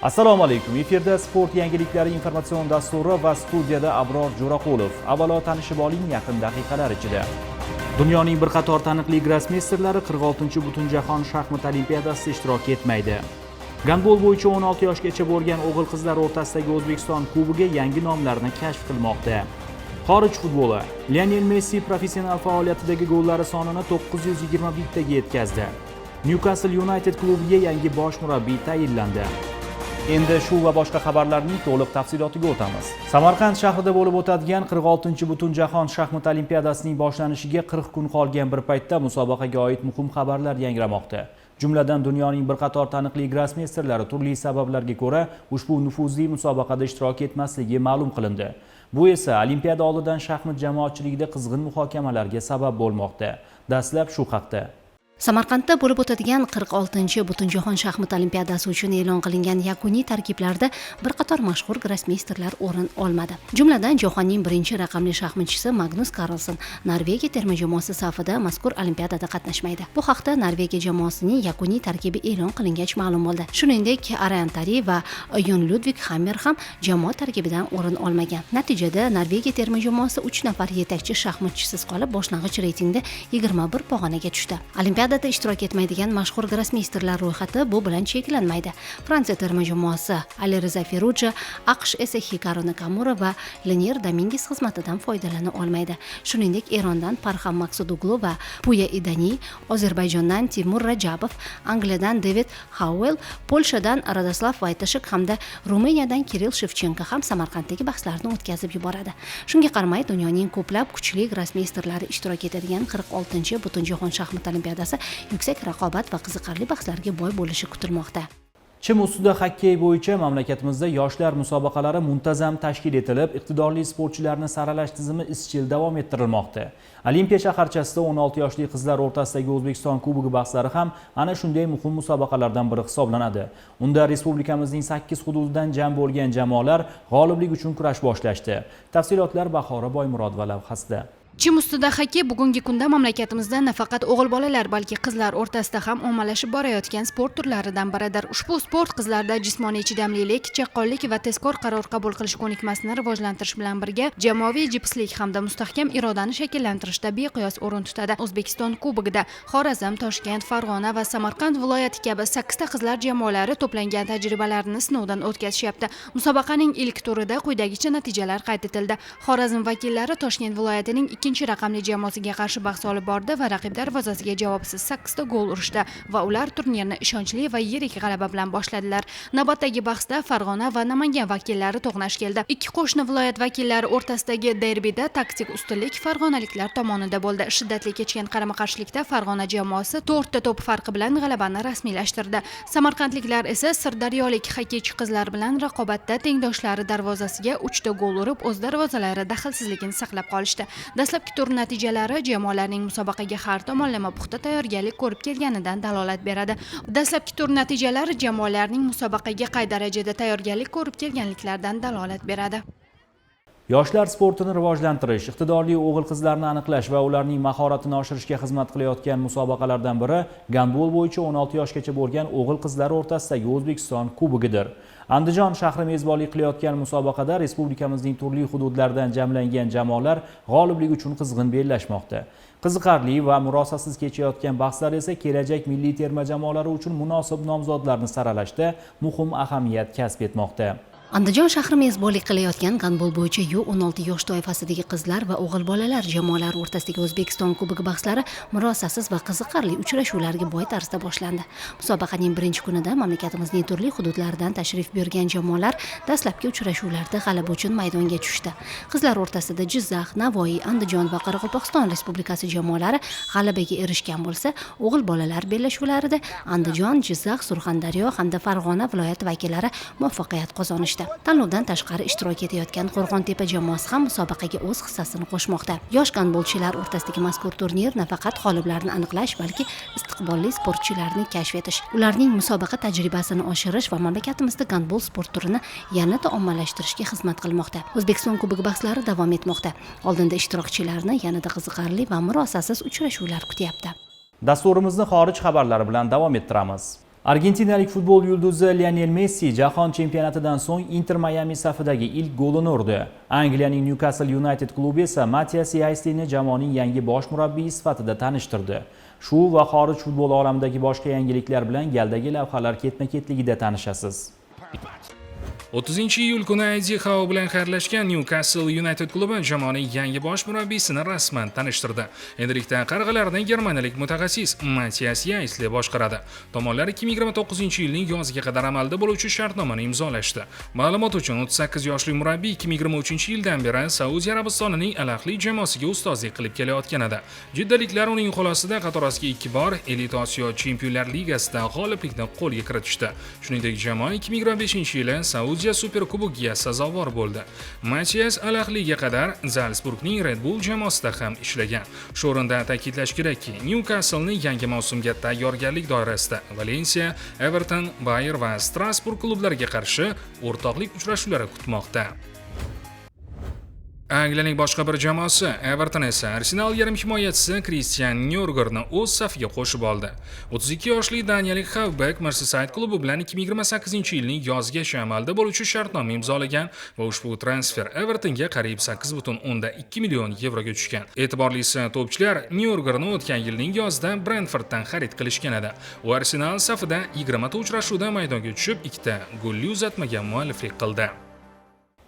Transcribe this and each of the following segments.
Assalomu alaykum. Efirda sport yangiliklari informatsion dasturi va studiyada Abror Jo'raqulov. Avvalo tanishib oling yaqin daqiqalar ichida. Dunyoning bir qator taniqli grossmeysterlari 46-Butunjahon shaxmat olimpiadasida ishtirok etmaydi. Gandbol bo'yicha 16 yoshgacha bo'lgan o'g'il-qizlar o'rtasidagi O'zbekiston Kubogi yangi nomlarni kashf qilmoqda. Xorij futboli. Lionel Messi professional faoliyatidagi gollari sonini 921 taga yetkazdi. Newcastle United klubiga yangi bosh murabbiy tayinlandi. Endi shu va boshqa xabarlarning to'liq tafsilotiga o'tamiz. Samarqand shahrida bo'lib o'tadigan 46-Butunjahon shaxmat olimpiadasining boshlanishiga 40 kun qolgan bir paytda musobaqaga oid muhim xabarlar yangramoqda. Jumladan, dunyoning bir qator taniqli grossmeysterlari turli sabablarga ko'ra ushbu nufuzli musobaqada ishtirok etmasligi ma'lum qilindi. Bu esa olimpiada oldidan shaxmat jamoatchiligida qizg'in muhokamalarga sabab bo'lmoqda. Dastlab shu haqda. Samarqandda bo'lib o'tadigan 46-Butunjahon shaxmat olimpiadasi uchun e'lon qilingan yakuniy tarkiblarda bir qator mashhur grossmeysterlar o'rin olmadi. Jumladan, jahonning birinchi raqamli shaxmatchisi Magnus Karlsen Norvegiya terma jamoasi safida mazkur olimpiadada qatnashmaydi. Bu haqda Norvegiya jamoasining yakuniy tarkibi e'lon qilingach ma'lum bo'ldi. Shuningdek, Aryan Tari va Yon Ludvig Hammer ham jamoa tarkibidan o'rin olmagan. Natijada Norvegiya terma jamoasi 3 nafar yetakchi shaxmatchisiz qolib, boshlang'ich reytingda 21 pog'onaga tushdi. Olimpiadada ishtirok etmaydigan mashhur grossmeysterlar ro'yxati bu bilan cheklanmaydi. Fransiya terma jamoasi Alireza Firuja, AQSh esa Hikaru Nakamura va Lenier Dominguez xizmatidan foydalana olmaydi. Shuningdek, Erondan Parham Maksuduglu va Puya Idani, Ozarbayjondan Timur Rajabov, Angliyadan David Howell, Polshadan Radoslav Vaytashik hamda Ruminiyadan Kirill Shevchenko ham Samarqanddagi bahslarni o'tkazib yuboradi. Shunga qaramay, dunyoning ko'plab kuchli grossmeysterlari ishtirok etadigan 46 Butunjahon shaxmat olimpiadasi yuksak raqobat va qiziqarli bahslarga boy bo'lishi kutilmoqda. Chim ustida xokkey bo'yicha mamlakatimizda yoshlar musobaqalari muntazam tashkil etilib, iqtidorli sportchilarni saralash tizimi izchil davom ettirilmoqda. Olimpiya shaharchasida 16 yoshli qizlar o'rtasidagi O'zbekiston Kubogi bahslari ham ana shunday muhim musobaqalardan biri hisoblanadi. Unda respublikamizning 8 hududidan jam bo'lgan jamoalar g'oliblik uchun kurash boshlashdi. Tafsilotlar Bahora Boymurodova lavhasida. Chim ustida xokkey bugungi kunda mamlakatimizda nafaqat o'g'il bolalar, balki qizlar o'rtasida ham ommalashib borayotgan sport turlaridan biridir. Ushbu sport qizlarda jismoniy chidamlilik, chaqqonlik va tezkor qaror qabul qilish ko'nikmasini rivojlantirish bilan birga jamoaviy jipslik hamda mustahkam irodani shakllantirishda beqiyos o'rin tutadi. O'zbekiston Kubogida Xorazm, Toshkent, Farg'ona va Samarqand viloyati kabi sakkizta qizlar jamoalari to'plangan tajribalarini sinovdan o'tkazishyapti. Musobaqaning ilk turida quyidagicha natijalar qayd etildi. Xorazm vakillari Toshkent viloyatining ikkinchi raqamli jamoasiga qarshi bahs olib bordi va raqib darvozasiga javobsiz sakkizta gol urishdi va ular turnirni ishonchli va yirik g'alaba bilan boshladilar. Navbatdagi bahsda Farg'ona va Namangan vakillari to'qnash keldi. Ikki qo'shni viloyat vakillari o'rtasidagi derbida taktik ustunlik farg'onaliklar tomonida bo'ldi. Shiddatli kechgan qarama qarshilikda Farg'ona jamoasi to'rtta to'p farqi bilan g'alabani rasmiylashtirdi. Samarqandliklar esa sirdaryolik xokkeychi qizlar bilan raqobatda tengdoshlari darvozasiga uchta gol urib, o'z darvozalari daxlsizligini saqlab qolishdi. Dastlabki tur natijalari jamoalarning musobaqaga har tomonlama puxta tayyorgarlik ko'rib kelganidan dalolat beradi. Dastlabki tur natijalari jamoalarning musobaqaga qay darajada tayyorgarlik ko'rib kelganliklaridan dalolat beradi. Yoshlar sportini rivojlantirish, iqtidorli o'g'il-qizlarni aniqlash va ularning mahoratini oshirishga xizmat qilayotgan musobaqalardan biri gandbol bo'yicha 16 yoshgacha bo'lgan o'g'il-qizlar o'rtasidagi O'zbekiston Kubogidir. Andijon shahri mezbonlik qilayotgan musobaqada respublikamizning turli hududlaridan jamlangan jamoalar g'oliblik uchun qizg'in bellashmoqda. Qiziqarli va murosasiz kechayotgan bahslar esa kelajak milliy terma jamoalari uchun munosib nomzodlarni saralashda muhim ahamiyat kasb etmoqda. Andijon shahri mezbonlik qilayotgan gandbol bo'yicha U16 yosh toifasidagi qizlar va o'g'il bolalar jamoalari o'rtasidagi O'zbekiston Kubogi bahslari murosasiz va qiziqarli uchrashuvlarga boy tarzda boshlandi. Musobaqaning birinchi kunida mamlakatimizning turli hududlaridan tashrif buyurgan jamoalar dastlabki uchrashuvlarda g'alaba uchun maydonga tushdi. Qizlar o'rtasida Jizzax, Navoiy, Andijon va Qoraqalpog'iston Respublikasi jamoalari g'alabaga erishgan bo'lsa, o'g'il bolalar bellashuvlarida Andijon, Jizzax, Surxondaryo hamda Farg'ona viloyati vakillari muvaffaqiyat qozonishdi. Tanlovdan tashqari ishtirok etayotgan Qo'rg'ontepa jamoasi ham musobaqaga o'z hissasini qo'shmoqda. Yosh gandbolchilar o'rtasidagi mazkur turnir nafaqat g'oliblarni aniqlash, balki istiqbolli sportchilarni kashf etish, ularning musobaqa tajribasini oshirish va mamlakatimizda gandbol sport turini yanada ommalashtirishga xizmat qilmoqda. O'zbekiston Kubogi bahslari davom etmoqda. Oldinda ishtirokchilarni yanada qiziqarli va murosasiz uchrashuvlar kutyapti. Dasturimizni xorij xabarlari bilan davom ettiramiz. Argentinalik futbol yulduzi Lionel Messi jahon chempionatidan so'ng Inter Miami safidagi ilk golini urdi. Angliyaning Newcastle United klubi esa Matias Yayslini jamoaning yangi bosh murabbiyi sifatida tanishtirdi. Shu va xorij futbol olamidagi boshqa yangiliklar bilan galdagi lavhalar ketma-ketligida tanishasiz. 30 iyul kuni Eddie Howe bilan xayrlashgan Newcastle United klubi jamoaning yangi bosh murabbiyisini rasman tanishtirdi. Endilikda qarg'alarni germaniyalik mutaxassis Matias Yaysli boshqaradi. Tomonlar 2029-yilning yoziga qadar amalda bo'luvchi shartnomani imzolashdi. Ma'lumot uchun, 38 yoshli murabbiy 2023-yildan beri Saudiya Arabistonining Al Ahli jamoasiga ustozlik qilib kelayotgan edi. Jiddaliklar uning qo'l ostida qatorasiga ikki bor Elita Osiyo Chempionlar Ligasida g'oliblikni qo'lga kiritishdi. Shuningdek, jamoa 2025-yili Saudiya Superkubogiga sazovor bo'ldi. Matias Al Ahliga qadar Zalsburgning Red Bull jamoasida ham ishlagan. Shu o'rinda ta'kidlash kerakki, Newcastle'ni yangi mavsumga tayyorgarlik doirasida Valencia, Everton, Bayer va Strasburg klublariga qarshi o'rtoqlik uchrashuvlari kutmoqda. Angliyaning boshqa bir jamoasi Everton esa Arsenal yarim himoyachisi Kristian Nyorgorni o'z safiga qo'shib oldi. 32 yoshli daniyalik xavbek Merseyside klubi bilan 2028-yilning yozigacha amalda bo'luvchi shartnoma imzolagan va ushbu transfer Evertonga qariyb 8,2 million yevroga tushgan. E'tiborlisi, to'pchilar Nyorgorni o'tgan yilning yozida Brentforddan xarid qilishgan edi. U Arsenal safida 20 ta uchrashuvda maydonga tushib, ikkita golli uzatmaga mualliflik qildi.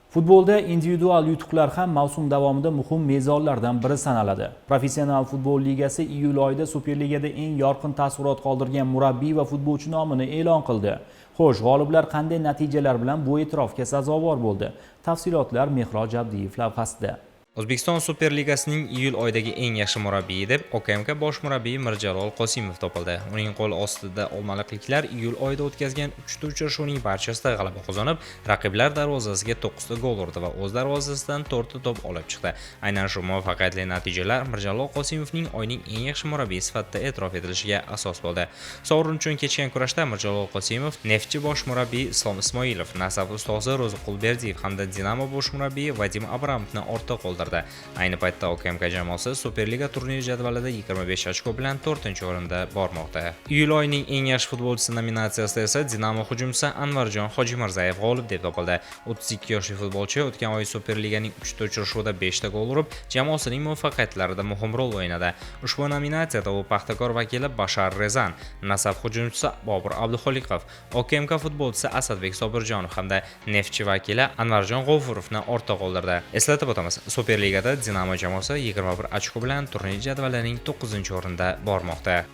Futbolda individual yutuqlar ham mavsum davomida muhim mezonlardan biri sanaladi. Professional futbol ligasi iyul oyida Superligada eng yorqin taassurot qoldirgan murabbiy va futbolchi nomini e'lon qildi. Xo'sh, g'oliblar qanday natijalar bilan bu e'tirofga sazovor bo'ldi? Tafsilotlar Mehroj Abdiyev lavhasida. O'zbekiston Superligasining iyul oyidagi eng yaxshi murabbiyi deb OKMK bosh murabbiyi Mirjalol Qosimov topildi. Uning qo'l ostida olmaliqliklar iyul oyida o'tkazgan 3 ta uchrashuvning barchasida g'alaba qozonib, raqiblar darvozasiga 9 ta gol urdi va o'z darvozasidan 4 ta to'p olib chiqdi. Aynan shu muvaffaqiyatli natijalar Mirjalol Qosimovning oyning eng yaxshi murabbiyi sifatida e'tirof etilishiga asos bo'ldi. Sovrin uchun kechgan kurashda Mirjalol Qosimov Neftchi bosh murabbiyi Islom Ismoilov, Nasaf ustozi Ro'ziqul Berdiyev hamda Dinamo bosh murabbiyi Vadim Abramovni ortda qoldirdi. Ayni paytda OKMK jamoasi Superliga turnir jadvalida 25 ochko bilan 4-o'rinda bormoqda. Iyul oyining eng yaxshi futbolchisi nominatsiyasida esa Dinamo hujumchisi Anvarjon Hojimirzayev g'olib deb topildi. 32 yoshli futbolchi o'tgan oy Superliganing 3 ta uchrashuvida 5 ta gol urib, jamoasining muvaffaqiyatlarida muhim rol o'ynadi. Ushbu nominatsiyada u Paxtakor vakili Bashar Rezan, Nasaf hujumchisi Bobur Abduxoliqov, OKMK futbolchisi Asadbek Sobirjonov hamda Neftchi vakili Anvarjon G'ofurovni ortda qoldirdi. Eslatib o'tamiz, Superligada Dinamo jamoasi 21 ochko bilan turnir jadvalining 9-o'rinda bormoqda.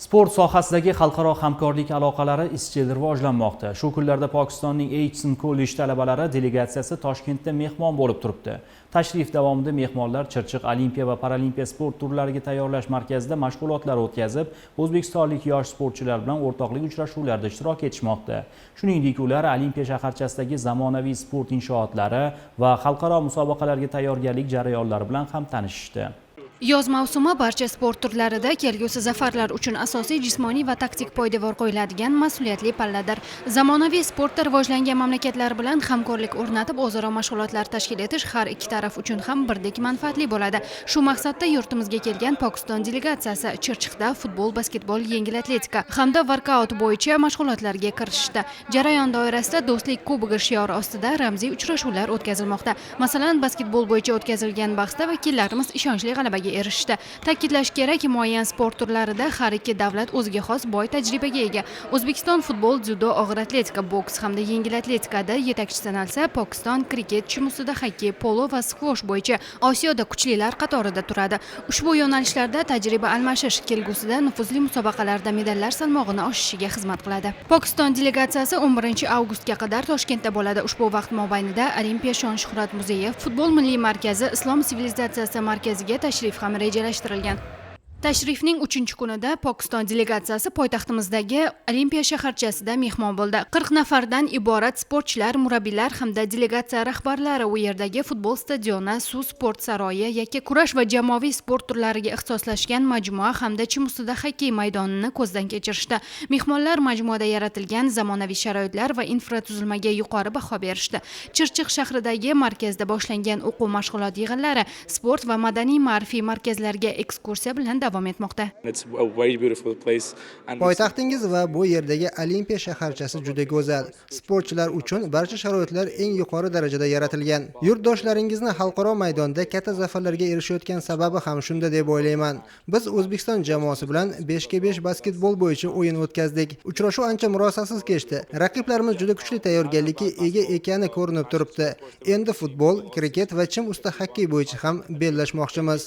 Sport sohasidagi xalqaro hamkorlik aloqalari izchil rivojlanmoqda. Shu kunlarda Pokistonning Aitchison College talabalari delegatsiyasi Toshkentda mehmon bo'lib turibdi. Tashrif davomida mehmonlar Chirchiq Olimpiya va Paralimpiya sport turlariga tayyorlash markazida mashg'ulotlar o'tkazib, o'zbekistonlik yosh sportchilar bilan o'rtoqlik uchrashuvlarida ishtirok etishmoqda. Shuningdek, ular Olimpiya shaharchasidagi zamonaviy sport inshootlari va xalqaro musobaqalarga tayyorgarlik jarayonlari bilan ham tanishishdi. Yoz mavsumi barcha sport turlarida kelgusi zafarlar uchun asosiy jismoniy va taktik poydevor qo'yiladigan mas'uliyatli palladir. Zamonaviy sportda rivojlangan mamlakatlar bilan hamkorlik o'rnatib, o'zaro mashg'ulotlar tashkil etish har ikki taraf uchun ham birdek manfaatli bo'ladi. Shu maqsadda yurtimizga kelgan Pokiston delegatsiyasi Chirchiqda futbol, basketbol, yengil atletika hamda workout bo'yicha mashg'ulotlarga kirishdi. Jarayon doirasida Do'stlik kubogi shiori ostida ramziy uchrashuvlar o'tkazilmoqda. Masalan, basketbol bo'yicha o'tkazilgan bahsda vakillarimiz ishonchli g'alabaga erishdi. Ta'kidlash kerak, muayyan sport turlarida har ikki davlat o'ziga xos boy tajribaga ega. O'zbekiston futbol, dzyudo, og'ir atletika, boks hamda yengil atletikada yetakchi sanalsa, Pokiston kriket, chim ustida xokkey, polo va skvosh bo'yicha Osiyoda kuchlilar qatorida turadi. Ushbu yo'nalishlarda tajriba almashish kelgusida nufuzli musobaqalarda medallar salmog'ini oshishiga xizmat qiladi. Pokiston delegatsiyasi 11 avgustga qadar Toshkentda bo'ladi. Ushbu vaqt mobaynida Olimpiya shon shuhrat muzeyi, Futbol milliy markazi, Islom sivilizatsiyasi markaziga tashrif ham rejalashtirilgan. Tashrifning 3-kunida Pokiston delegatsiyasi poytaxtimizdagi Olimpiya shaharchasida mehmon bo'ldi. 40 nafardan iborat sportchilar, murabbiylar hamda delegatsiya rahbarlari u yerdagi futbol stadioni, suv sport saroyi, yakka kurash va jamoaviy sport turlariga ixtisoslashgan majmua hamda chim ustida xokkey maydonini ko'zdan kechirishdi. Mehmonlar majmuada yaratilgan zamonaviy sharoitlar va infratuzilmaga yuqori baho berishdi. Chirchiq shahridagi markazda boshlangan o'quv mashg'ulot yig'inlari sport va madaniy ma'rifiy markazlarga ekskursiya bilan davom davom etmoqda. Poytaxtingiz va bu yerdagi Olimpiya shaharchasi juda go'zal. Sportchilar uchun barcha sharoitlar eng yuqori darajada yaratilgan. Yurtdoshlaringizni xalqaro maydonda katta zafarlarga erishayotgan sababi ham shunda deb o'ylayman. Biz O'zbekiston jamoasi bilan 5 ga 5 basketbol bo'yicha o'yin o'tkazdik. Uchrashuv ancha murosasiz kechdi. Raqiblarimiz juda kuchli tayyorgarlikka ega ekani ko'rinib turibdi. Endi futbol, kriket va chim usti xokkey bo'yicha ham bellashmoqchimiz.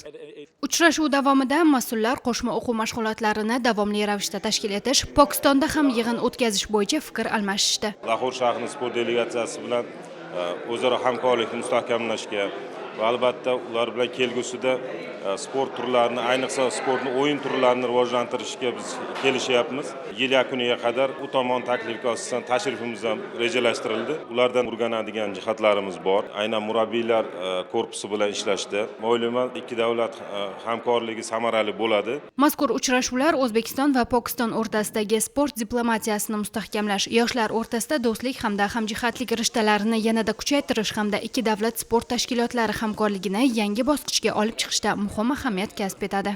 Uchrashuv davomida mas'ullar qo'shma o'quv mashg'ulotlarini davomli ravishda tashkil etish, Pokistonda ham yig'in o'tkazish bo'yicha fikr almashishdi. Lahor shahrining sport delegatsiyasi bilan o'zaro hamkorlikni mustahkamlashga va albatta ular bilan kelgusida sport turlarini, ayniqsa sportni o'yin turlarini rivojlantirishga biz kelishyapmiz. Yil yakuniga qadar u tomon taklifga asosan tashrifimiz ham rejalashtirildi. Ulardan o'rganadigan jihatlarimiz bor, aynan murabbiylar korpusi bilan ishlashda. O'ylayman, ikki davlat hamkorligi samarali bo'ladi. Mazkur uchrashuvlar O'zbekiston va Pokiston o'rtasidagi sport diplomatiyasini mustahkamlash, yoshlar o'rtasida do'stlik hamda hamjihatlik rishtalarini yanada kuchaytirish hamda ikki davlat sport tashkilotlari hamkorligini yangi bosqichga olib chiqishda muhim ahamiyat kasb etadi.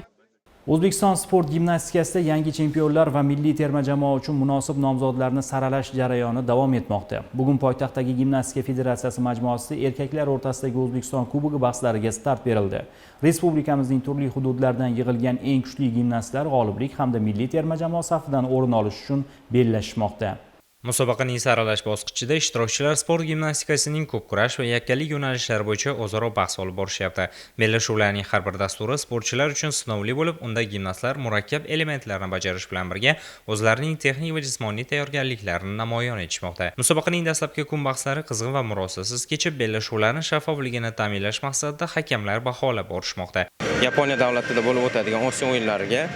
O'zbekiston sport gimnastikasida yangi chempionlar va milliy terma jamoa uchun munosib nomzodlarni saralash jarayoni davom etmoqda. Bugun poytaxtdagi Gimnastika federatsiyasi majmuasida erkaklar o'rtasidagi O'zbekiston Kubogi bahslariga start berildi. Respublikamizning turli hududlaridan yig'ilgan eng kuchli gimnastlar g'oliblik hamda milliy terma jamoa safidan o'rin olish uchun bellashmoqda. Musobaqaning saralash bosqichida ishtirokchilar sport gimnastikasining ko'p kurash va yakkalik yo'nalishlari bo'yicha o'zaro bahs olib borishyapti. Bellashuvlarning har bir dasturi sportchilar uchun sinovli bo'lib, unda gimnastlar murakkab elementlarni bajarish bilan birga o'zlarining texnik va jismoniy tayyorgarliklarini namoyon etishmoqda. Musobaqaning dastlabki kun bahslari qizg'in va murosasiz kechib, bellashuvlarning shaffofligini ta'minlash maqsadida hakamlar baholab borishmoqda. Yaponiya davlatida bo'lib o'tadigan Osiyo o'yinlariga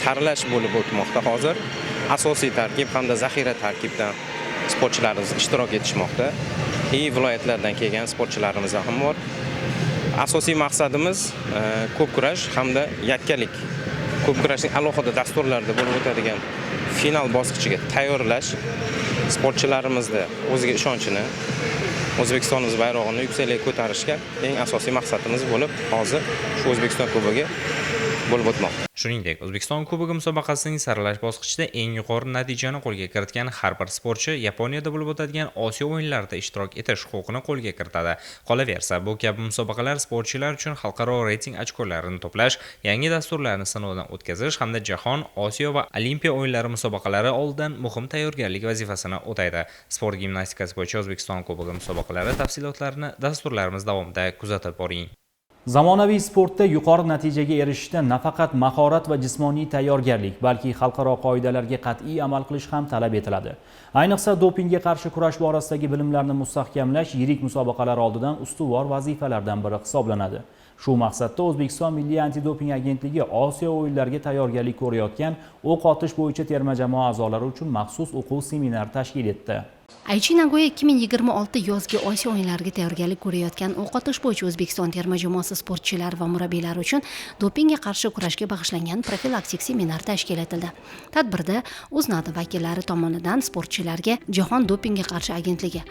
saralash bo'lib o'tmoqda hozir. Asosiy tarkib hamda zaxira tarkibdan sportchilarimiz ishtirok etishmoqda. И viloyatlardan kelgan sportchilarimiz ham bor. Asosiy maqsadimiz ko'p kurash hamda yakkalik. Ko'p kurashning alohida dasturlarida bo'lib o'tadigan final bosqichiga tayyorlash, sportchilarimizni o'ziga ishonchini, O'zbekistonimiz bayrog'ini yuksaklarga ko'tarishga eng asosiy maqsadimiz bo'lib, hozir shu O'zbekiston Kubogi bo'lib o'tmoqda. Shuningdek, O'zbekiston Kubogi musobaqasining saralash bosqichida eng yuqori natijani qo'lga kiritgan har bir sportchi Yaponiyada bo'lib o'tadigan Osiyo o'yinlarida ishtirok etish huquqini qo'lga kiritadi. Qolaversa, bu kabi musobaqalar sportchilar uchun xalqaro reyting ochkolarini to'plash, yangi dasturlarni sinovdan o'tkazish hamda jahon, Osiyo va Olimpiya o'yinlari musobaqalari oldidan muhim tayyorgarlik vazifasini o'taydi. Sport gimnastikasi bo'yicha O'zbekiston Kubogi musobaqalari tafsilotlarini dasturlarimiz davomida kuzatib boring. Zamonaviy sportda yuqori natijaga erishishda nafaqat mahorat va jismoniy tayyorgarlik, balki xalqaro qoidalarga qat'iy amal qilish ham talab etiladi. Ayniqsa, dopingga qarshi kurash borasidagi bilimlarni mustahkamlash yirik musobaqalar oldidan ustuvor vazifalardan biri hisoblanadi. Shu maqsadda O'zbekiston Milliy antidoping agentligi Osiyo o'yinlariga tayyorgarlik ko'rayotgan o'q otish bo'yicha terma jamoa a'zolari uchun maxsus o'quv seminar tashkil etdi. Aychi Nagoya 2026 yozgi Osiyo o'yinlariga tayyorgarlik ko'rayotgan o'q otish bo'yicha O'zbekiston terma jamoasi sportchilari va murabbiylari uchun dopingga qarshi kurashga bag'ishlangan profilaktik seminar tashkil etildi. Tadbirda UZNADA vakillari tomonidan sportchilarga Jahon dopingga qarshi agentligi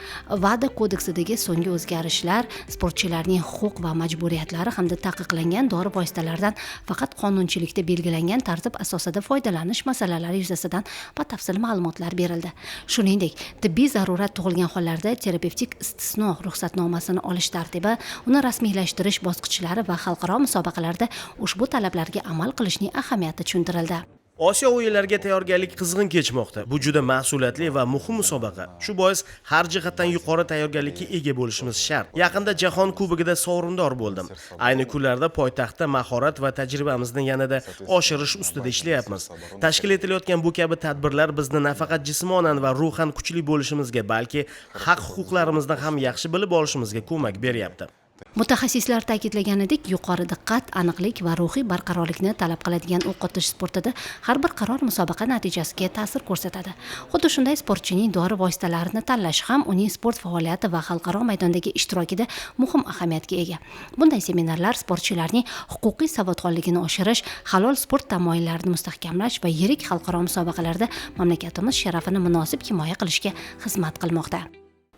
WADA kodeksidagi so'nggi o'zgarishlar, sportchilarning huquq va majburiyatlari hamda taqiqlangan dori vositalaridan faqat qonunchilikda belgilangan tartib asosida foydalanish masalalari yuzasidan batafsil ma'lumotlar berildi. Shuningdek, tibbiy zarurat tug'ilgan hollarda terapevtik istisno ruxsatnomasini olish tartibi, uni rasmiylashtirish bosqichlari va xalqaro musobaqalarda ushbu talablarga amal qilishning ahamiyati tushuntirildi. Osiyo o'yinlariga tayyorgarlik qizg'in kechmoqda. Bu juda mas'uliyatli va muhim musobaqa. Shu bois har jihatdan yuqori tayyorgarlikka ega bo'lishimiz shart. Yaqinda Jahon Kubogida sovrindor bo'ldim. Ayni kunlarda poytaxtda mahorat va tajribamizni yanada oshirish ustida ishlayapmiz. Tashkil etilayotgan bu kabi tadbirlar bizni nafaqat jismonan va ruhan kuchli bo'lishimizga, balki haq-huquqlarimizni ham yaxshi bilib olishimizga ko'mak beryapti. Mutaxassislar ta'kidlaganidek, yuqori diqqat, aniqlik va ruhiy barqarorlikni talab qiladigan o'q otish sportida har bir qaror musobaqa natijasiga ta'sir ko'rsatadi. Xuddi shunday, sportchining dori vositalarini tanlashi ham uning sport faoliyati va xalqaro maydondagi ishtirokida muhim ahamiyatga ega. Bunday seminarlar sportchilarning huquqiy savodxonligini oshirish, halol sport tamoyillarini mustahkamlash va yirik xalqaro musobaqalarda mamlakatimiz sharafini munosib himoya qilishga xizmat qilmoqda.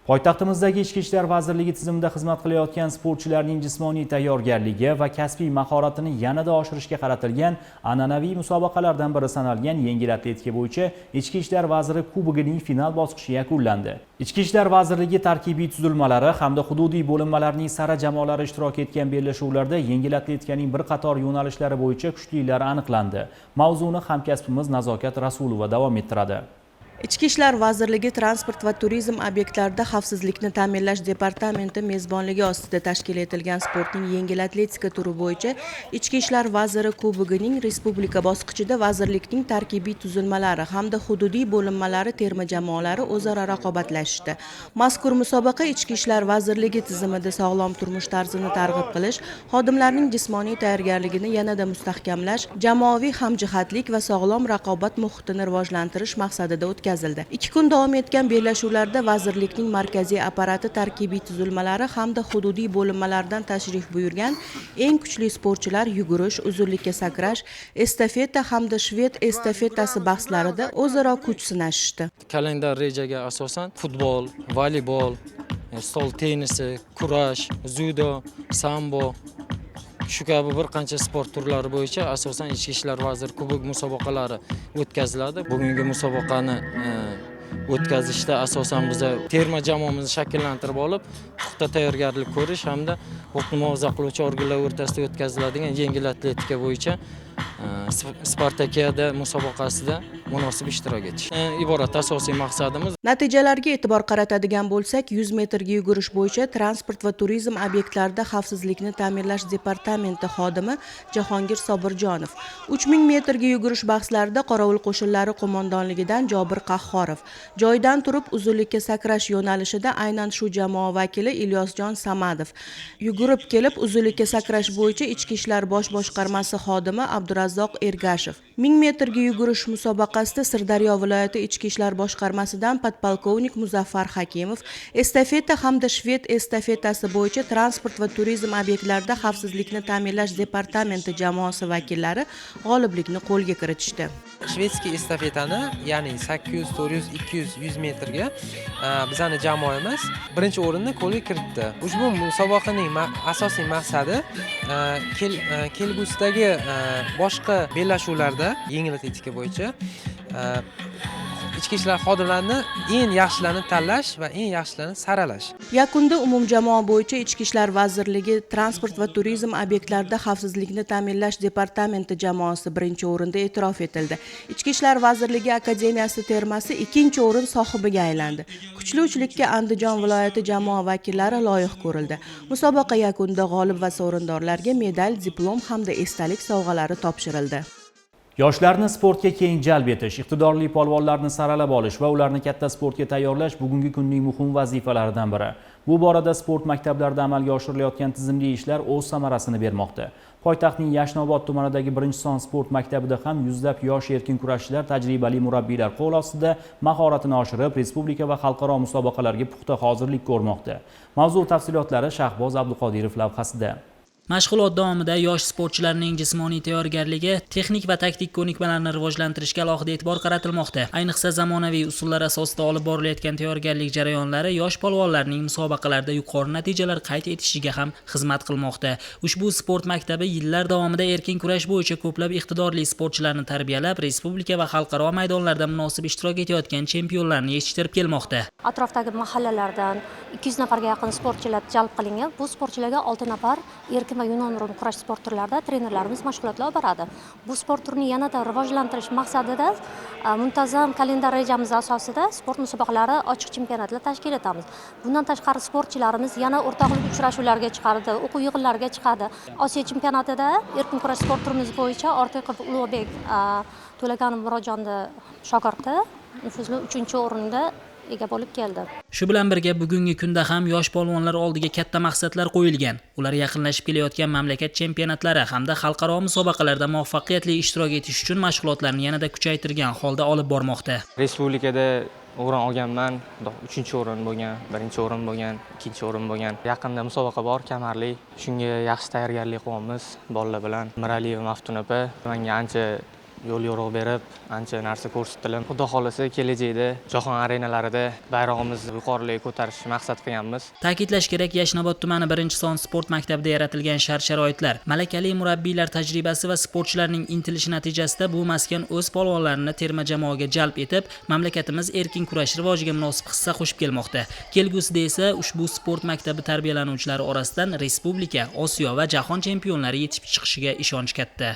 Poytaxtimizdagi Ichki ishlar vazirligi tizimida xizmat qilayotgan sportchilarning jismoniy tayyorgarligi va kasbiy mahoratini yanada oshirishga qaratilgan an'anaviy musobaqalardan biri sanalgan yengil atletika bo'yicha Ichki ishlar vaziri kubogining final bosqichi yakunlandi. Ichki ishlar vazirligi tarkibiy tuzilmalari hamda hududiy bo'linmalarining sara jamoalari ishtirok etgan bellashuvlarda yengil atletikaning bir qator yo'nalishlari bo'yicha kuchlilar aniqlandi. Mavzuni hamkasbimiz Nazokat Rasulova davom ettiradi. Ichki ishlar vazirligi transport va turizm obyektlarida xavfsizlikni ta'minlash departamenti mezbonligi ostida tashkil etilgan sportning yengil atletika turi bo'yicha Ichki ishlar vaziri kubogining respublika bosqichida vazirlikning tarkibiy tuzilmalari hamda hududiy bo'linmalari terma jamoalari o'zaro raqobatlashishdi. Mazkur musobaqa Ichki ishlar vazirligi tizimida sog'lom turmush tarzini targ'ib qilish, xodimlarning jismoniy tayyorgarligini yanada mustahkamlash, jamoaviy hamjihatlik va sog'lom raqobat muhitini rivojlantirish maqsadida o'tkazildi. 2 kun davom etgan bellashuvlarda vazirlikning markaziy apparati tarkibiy tuzilmalari hamda hududiy bo'linmalaridan tashrif buyurgan eng kuchli sportchilar yugurish, uzunlikka sakrash, estafeta hamda shved estafetasi bahslarida o'zaro kuch sinashishdi. Kalendar rejaga asosan futbol, voleybol, stol tennisi, kurash, dzyudo, sambo shu kabi bir qancha sport turlari bo'yicha asosan Ichki ishlar vaziri kubok musobaqalari o'tkaziladi. Bugungi musobaqani o'tkazishda asosan biz terma jamoamizni shakllantirib olib, puxta tayyorgarlik ko'rish hamda huquqni muhofaza qiluvchi organlar o'rtasida o'tkaziladigan yengil atletika bo'yicha Spartakiada musobaqasida munosib ishtirok etish iborat asosiy maqsadimiz. Natijalarga e'tibor qaratadigan bo'lsak, 100 metrga yugurish bo'yicha transport va turizm obyektlarida xavfsizlikni ta'minlash departamenti xodimi Jahongir Sobirjonov, 3000 metrga yugurish bahslarida qorovul qo'shinlari qo'mondonligidan Jobir Qahhorov, joyidan turib uzunlikka sakrash yo'nalishida aynan shu jamoa vakili Ilyosjon Samadov, yugurib kelib uzunlikka sakrash bo'yicha Ichki ishlar bosh boshqarmasi xodimi Abdurazzoq Ergashev, 1000 metrga yugurish musobaqasida Sirdaryo viloyati Ichki ishlar boshqarmasidan podpolkovnik Muzaffar Hakimov, estafeta hamda shved estafetasi bo'yicha transport va turizm obyektlarida xavfsizlikni ta'minlash departamenti jamoasi vakillari g'oliblikni qo'lga kiritishdi. Shvedskiy estafetani, ya'ni 800, 400, 200, 100 metrga bizani jamoamiz birinchi o'rinni qo'lga kiritdi. Ushbu musobaqaning asosiy maqsadi kelgusidagi boshqa bellashuvlarda yengil atletika bo'yicha ichki ishlar xodimlarini eng yaxshilarini tanlash va eng yaxshilarini saralash. Yakunda umumjamoa bo'yicha Ichki ishlar vazirligi transport va turizm obyektlarida xavfsizlikni ta'minlash departamenti jamoasi birinchi o'rinda e'tirof etildi. Ichki ishlar vazirligi akademiyasi termasi ikkinchi o'rin sohibiga aylandi. Kuchli uchlikka Andijon viloyati jamoa vakillari loyiq ko'rildi. Musobaqa yakunida g'olib va sovrindorlarga medal, diplom hamda esdalik sovg'alari topshirildi. Yoshlarni sportga keng jalb etish, iqtidorli polvonlarni saralab olish va ularni katta sportga tayyorlash bugungi kunning muhim vazifalaridan biri. Bu borada sport maktablarida amalga oshirilayotgan tizimli ishlar o'z samarasini bermoqda. Poytaxtning Yashnobod tumanidagi 1-son sport maktabida ham yuzlab yosh erkin kurashchilar tajribali murabbiylar qo'l ostida mahoratini oshirib, respublika va xalqaro musobaqalarga puxta hozirlik ko'rmoqda. Mavzu tafsilotlari Shahboz Abduqodirov lavhasida. Mashg'ulot davomida yosh sportchilarning jismoniy tayyorgarligi, texnik va taktik ko'nikmalarni rivojlantirishga alohida e'tibor qaratilmoqda. Ayniqsa zamonaviy usullar asosida olib borilayotgan tayyorgarlik jarayonlari yosh polvonlarning musobaqalarda yuqori natijalar qayd etishiga ham xizmat qilmoqda. Ushbu sport maktabi yillar davomida erkin kurash bo'yicha ko'plab iqtidorli sportchilarni tarbiyalab, respublika va xalqaro maydonlarda munosib ishtirok etayotgan chempionlarni yetishtirib kelmoqda. Atrofdagi mahallalardan 200 nafarga yaqin sportchilar jalb qilingan. Bu sportchilarga 6 nafar erkin va yunon rum kurash sport turlarida trenerlarimiz mashg'ulotlar olib boradi. Bu sport turini yanada rivojlantirish maqsadida muntazam kalendar rejamiz asosida sport musobaqalari, ochiq chempionatlar tashkil etamiz. Bundan tashqari sportchilarimiz yana o'rtoqlik uchrashuvlarga chiqadi, o'quv yig'inlariga chiqadi. Osiyo chempionatida erkin kurash sport turimiz bo'yicha Ortiqov Ulug'bek To'laganov Murodjonni shogirdi nufuzli 3-o'rinda ega bo'lib keldi. Shu bilan birga bugungi kunda ham yosh polvonlar oldiga katta maqsadlar qo'yilgan. Ular yaqinlashib kelayotgan mamlakat chempionatlari hamda xalqaro musobaqalarda muvaffaqiyatli ishtirok etish uchun mashg'ulotlarni yanada kuchaytirgan holda olib bormoqda. Respublikada o'rin olganman, 3-o'rin bo'lgan, 1-o'rin bo'lgan, 2-o'rin bo'lgan. Yaqinda musobaqa bor, kamarli. Shunga yaxshi tayyorgarlik qilyapmiz bolalar bilan. Miraliyeva Maftun opa menga ancha yo'l yo'riq berib, ancha narsa ko'rsatdilar. Xudo xohlasa, kelajakda jahon arenalarida bayrog'imizni yuqorilarga ko'tarishni maqsad qilganmiz. Ta'kidlash kerak, Yashnobod tumani 1-son sport maktabida yaratilgan shart-sharoitlar, malakali murabbiylar tajribasi va sportchilarning intilishi natijasida bu maskan o'z polvonlarini terma jamoaga jalb etib, mamlakatimiz erkin kurash rivojiga munosib hissa qo'shib kelmoqda. Kelgusida esa ushbu sport maktabi tarbiyalanuvchilari orasidan respublika, Osiyo va jahon chempionlari yetishib chiqishiga ishonch katta.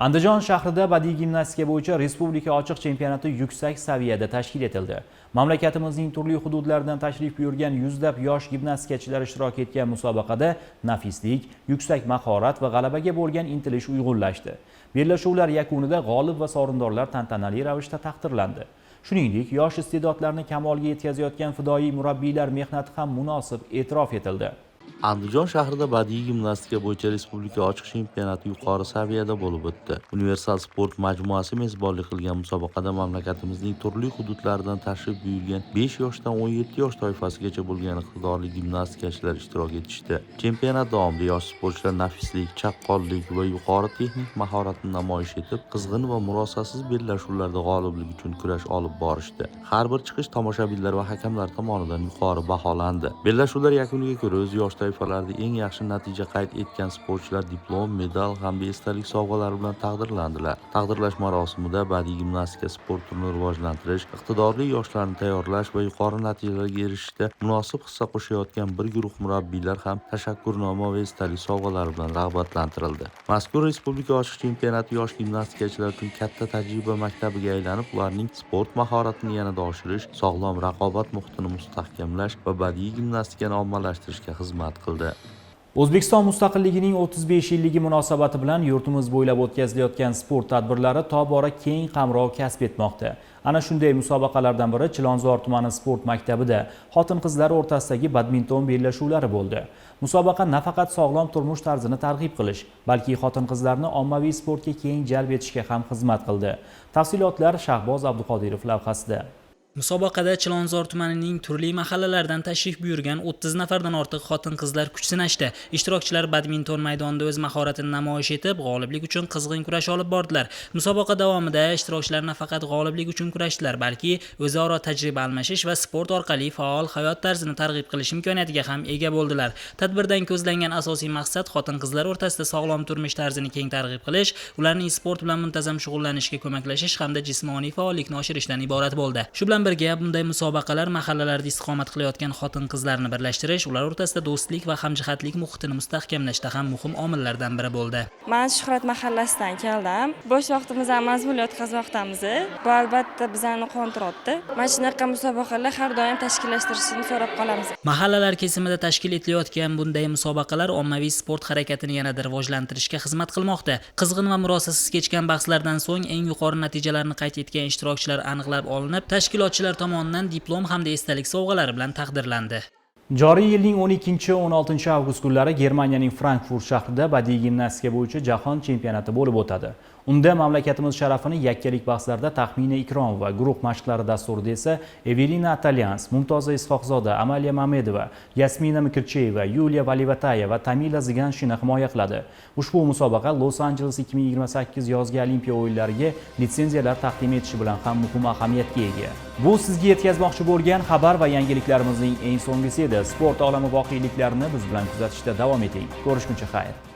Andijon shahrida badiiy gimnastika bo'yicha respublika ochiq chempionati yuksak saviyada tashkil etildi. Mamlakatimizning turli hududlaridan tashrif buyurgan yuzlab yosh gimnastikachilar ishtirok etgan musobaqada nafislik, yuksak mahorat va g'alabaga bo'lgan intilish uyg'unlashdi. Bellashuvlar yakunida g'olib va sovrindorlar tantanali ravishda taqdirlandi. Shuningdek, yosh iste'dodlarni kamolga yetkazayotgan fidoyi murabbiylar mehnati ham munosib e'tirof etildi. Andijon shahrida badiiy gimnastika bo'yicha respublika ochiq chempionati yuqori saviyada bo'lib o'tdi. Universal sport majmuasi mezbonlik qilgan musobaqada mamlakatimizning turli hududlaridan tashrif buyurgan 5 yoshdan 17 yosh toifasigacha bo'lgan iqtidorli gimnastikachilar ishtirok etishdi. Chempionat davomida yosh sportchilar nafislik, chaqqonlik va yuqori texnik mahoratni namoyish etib, qizg'in va murosasiz bellashuvlarda g'oliblik uchun kurash olib borishdi. Har bir chiqish tomoshabinlar va hakamlar tomonidan yuqori baholandi. Bellashuvlar yakuniga ko'ra o'z yosh toifalarida eng yaxshi natija qayd etgan sportchilar diplom, medal hamda esdalik sovg'alari bilan taqdirlandilar. Taqdirlash marosimida badiiy gimnastika sport turini rivojlantirish, iqtidorli yoshlarni tayyorlash va yuqori natijalarga erishishda munosib hissa qo'shayotgan bir guruh murabbiylar ham tashakkurnoma va esdalik sovg'alari bilan rag'batlantirildi. Mazkur respublika ochiq chempionati yosh gimnastikachilar uchun katta tajriba maktabiga aylanib, ularning sport mahoratini yanada oshirish, sog'lom raqobat muhitini mustahkamlash va badiiy gimnastikani ommalashtirishga xizmat qildi. O'zbekiston mustaqilligining 35 yilligi munosabati bilan yurtimiz bo'ylab o'tkazilayotgan sport tadbirlari tobora keng qamrov kasb etmoqda. Ana shunday musobaqalardan biri Chilonzor tumani sport maktabida xotin-qizlar o'rtasidagi badminton bellashuvlari bo'ldi. Musobaqa nafaqat sog'lom turmush tarzini targ'ib qilish, balki xotin-qizlarni ommaviy sportga keng jalb etishga ham xizmat qildi. Tafsilotlar Shahboz Abduqodirov lavhasida. Musobaqada Chilonzor tumanining turli mahallalaridan tashrif buyurgan 30 nafardan ortiq xotin-qizlar kuch sinashdi. Ishtirokchilar badminton maydonida o'z mahoratini namoyish etib, g'oliblik uchun qizg'in kurash olib bordilar. Musobaqa davomida ishtirokchilar nafaqat g'oliblik uchun kurashdilar, balki o'zaro tajriba almashish va sport orqali faol hayot tarzini targ'ib qilish imkoniyatiga ham ega bo'ldilar. Tadbirdan ko'zlangan asosiy maqsad xotin-qizlar o'rtasida sog'lom turmush tarzini keng targ'ib qilish, ularning sport bilan muntazam shug'ullanishiga ko'maklashish hamda jismoniy faollikni oshirishdan iborat bo'ldi. Shu bilan birga bunday musobaqalar mahallalarda istiqomat qilayotgan xotin-qizlarni birlashtirish, ular o'rtasida do'stlik va hamjihatlik muhitini mustahkamlashda ham muhim omillardan biri bo'ldi. Men Shuhrat mahallasidan keldim. Bo'sh vaqtimizni mazmunli o'tkazmoqdamiz. Bu albatta bizani quvontiryapti. Mana shunaqa musobaqalar har doim tashkillashtirishini so'rab qolamiz. Mahallalar kesimida tashkil etilayotgan bunday musobaqalar ommaviy sport harakatini yanada rivojlantirishga xizmat qilmoqda. Qizg'in va murosasiz kechgan bahslardan so'ng eng yuqori natijalarni qayd etgan ishtirokchilar aniqlab olinib, tashkilotchilar tomonidan diplom hamda esdalik sovg'alari bilan taqdirlandi. Joriy yilning 12-16 avgust kunlari Germaniyaning Frankfurt shahrida badiiy gimnastika bo'yicha jahon chempionati bo'lib o'tadi. Unda mamlakatimiz sharafini yakkalik bahslarda Taxmina Ikromova, guruh mashqlari dasturida esa Evelina Atalyans, Mumtoza Is'hoqzoda, Amaliya Mamedova, Yasmina Mikircheyeva, Yuliya Valivataya va Tamila Ziganshina himoya qiladi. Ushbu musobaqa Los-Anjeles 2028 yozgi olimpiya o'yinlariga litsenziyalar taqdim etishi bilan ham muhim ahamiyatga ega. Bu sizga yetkazmoqchi bo'lgan xabar va yangiliklarımizning eng so'nggisi edi. Sport olami voqeliklarini biz bilan kuzatishda davom eting. Ko'rishguncha xayr.